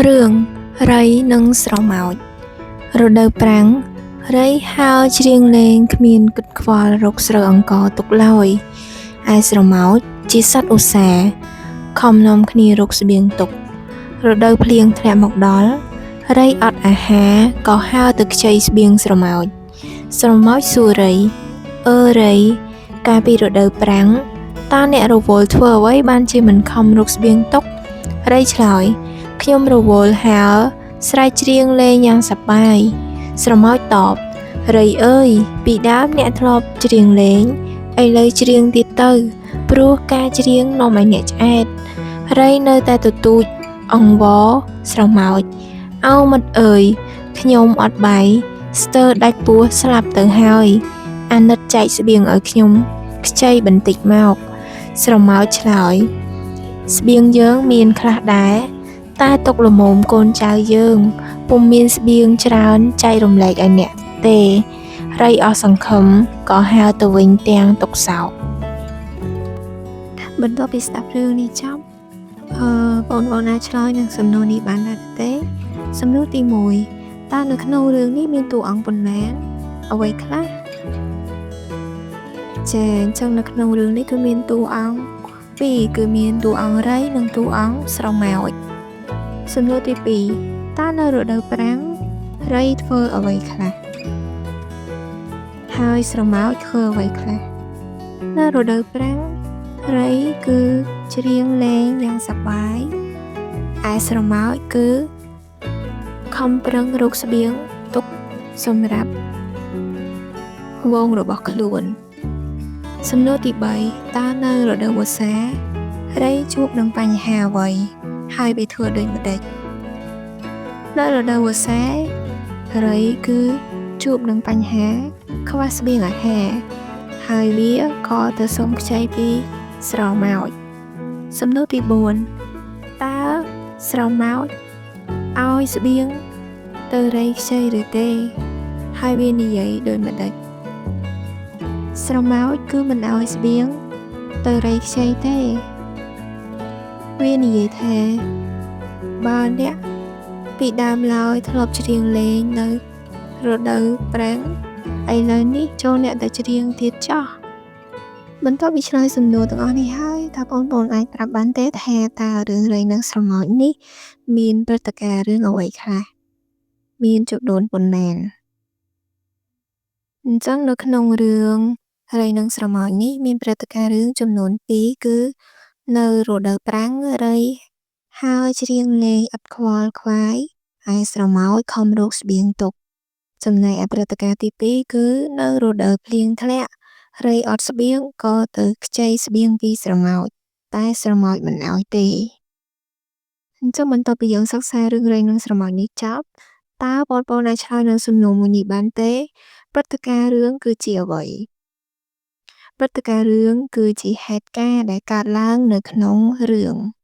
រឿងរៃនិងស្រមោចរដូវប្រាំងរៃហើរច្រៀងលេងគ្មានគិតខ្វល់រកស្រូវអង្ករទុកឡើយឯស្រមោចជាសត្វឧស្សាហ៍ខំនាំគ្នារកស្បៀងទុករដូវភ្លៀងធ្លាក់មកដល់រៃអត់អាហារក៏ហើរទៅខ្ចីស្បៀងស្រមោចស្រមោចសួររៃអើរៃកាលពីរដូវប្រាំងតើអ្នករវល់ធ្វើអ្វីបានជាមិនខំរកស្បៀងទុករៃឆ្លើយ ខ្ញុំរវល់ហើរស្រែកច្រៀងលេងយ៉ាងសប្បាយស្រមោចតបរៃអើយពីដើមអ្នកធ្លាប់ច្រៀងលេងឥឡូវច្រៀងទៀតទៅ ព្រោះការច្រៀងនាំឲ្យអ្នកឆ្អែតរៃនៅតែទទូចអង្វរស្រមោចអោមិត្តអើយខ្ញុំអត់បាយស្ទើរដាច់ពោះស្លាប់ទៅហើយអាណិតចែកស្បៀងឲ្យខ្ញុំខ្ចីបន្តិចមកស្រមោចឆ្លើយស្បៀងយើងមានខ្លះដែរ តែទុកល្មមកូនចៅយើង ពុំមានស្បៀងច្រើនចែករំលែកឲ្យអ្នកទេរៃអស់សង្ឃឹមក៏ហើរទៅវិញទាំងទុក្ខសោកបន្ទាប់ពីស្ដាប់រឿងនេះចប់អឺបងប្អូនអាចឆ្លើយនឹងសំណួរនេះបានដែរទេសំណួរទី1តើនៅក្នុងរឿងនេះមានតួអង្គប៉ុន្មានអ្វីខ្លះចាអញ្ចឹងនៅក្នុងរឿងនេះគឺមានតួអង្គពីរគឺមានតួអង្គរៃនិងតួអង្គស្រមោចសំណួរទី2តើនៅរដូវប្រាំងរៃធ្វើអ្វីខ្លះហើយស្រមោចធ្វើអ្វីខ្លះនៅរដូវប្រាំងរៃគឺច្រៀងលេងយ៉ាងសប្បាយឯស្រមោចគឺខំប្រឹងរកស្បៀងទុកសម្រាប់ហ្វូងរបស់ខ្លួនសំណួរទី3តើនៅរដូវវស្សារៃជួបនឹងបញ្ហាអ្វីហើយវាធ្វើដូចម្ដេចនៅរដូវវស្សារៃគឺជួបនឹងបញ្ហាខ្វះស្បៀងអាហារហើយវាក៏ទៅសុំខ្ចីពីស្រមោចសំណួរទី4តើស្រមោចឲ្យស្បៀងទៅរៃខ្ចីឬទេហើយវានិយាយដូចម្ដេចស្រមោចគឺមិនឲ្យស្បៀងទៅរៃខ្ចីទេវានិយាយថាបើអ្នកពីដើមឡើយធ្លាប់ច្រៀងលេងនៅរដូវប្រាំងឥឡូវនេះចូលអ្នកទៅច្រៀងទៀតចោះបន្ទាប់ពីឆ្លើយសំណួរទាំងអស់នេះហើយតើបងប្អូនអាចប្រាប់បានទេថាតើរឿងរៃនិងស្រមោចនេះមានព្រឹត្តិការណ៍រឿងអ្វីខ្លះមានចំនួនប៉ុន្មានអញ្ចឹងនៅក្នុងរឿងរៃនិងស្រមោចនេះមានព្រឹត្តិការណ៍រឿងចំនួន2គឺនៅរដូវប្រាំងរៃហើយច្រៀងលេងឥតខ្វល់ខ្វាយឯស្រមោចខំរកស្បៀងទុកចំណែកឯព្រឹត្តិការណ៍ទី2គឺនៅរដូវភ្លៀងធ្លាក់រៃអត់ស្បៀងក៏ទៅខ្ចីស្បៀងពីស្រមោចតែស្រមោចមិនឲ្យទេអញ្ចឹងបន្ទាប់ពីយើងសិក្សារឿងរៃនិងស្រមោចនេះចប់តើបងប្អូនអាចឆ្លើយនឹងសំណួរមួយនេះបានទេព្រឹត្តិការណ៍រឿងគឺជាអ្វីព្រឹត្តិការណ៍រឿងគឺជាហេតុការណ៍ដែលកើតឡើងនៅក្នុងរឿង។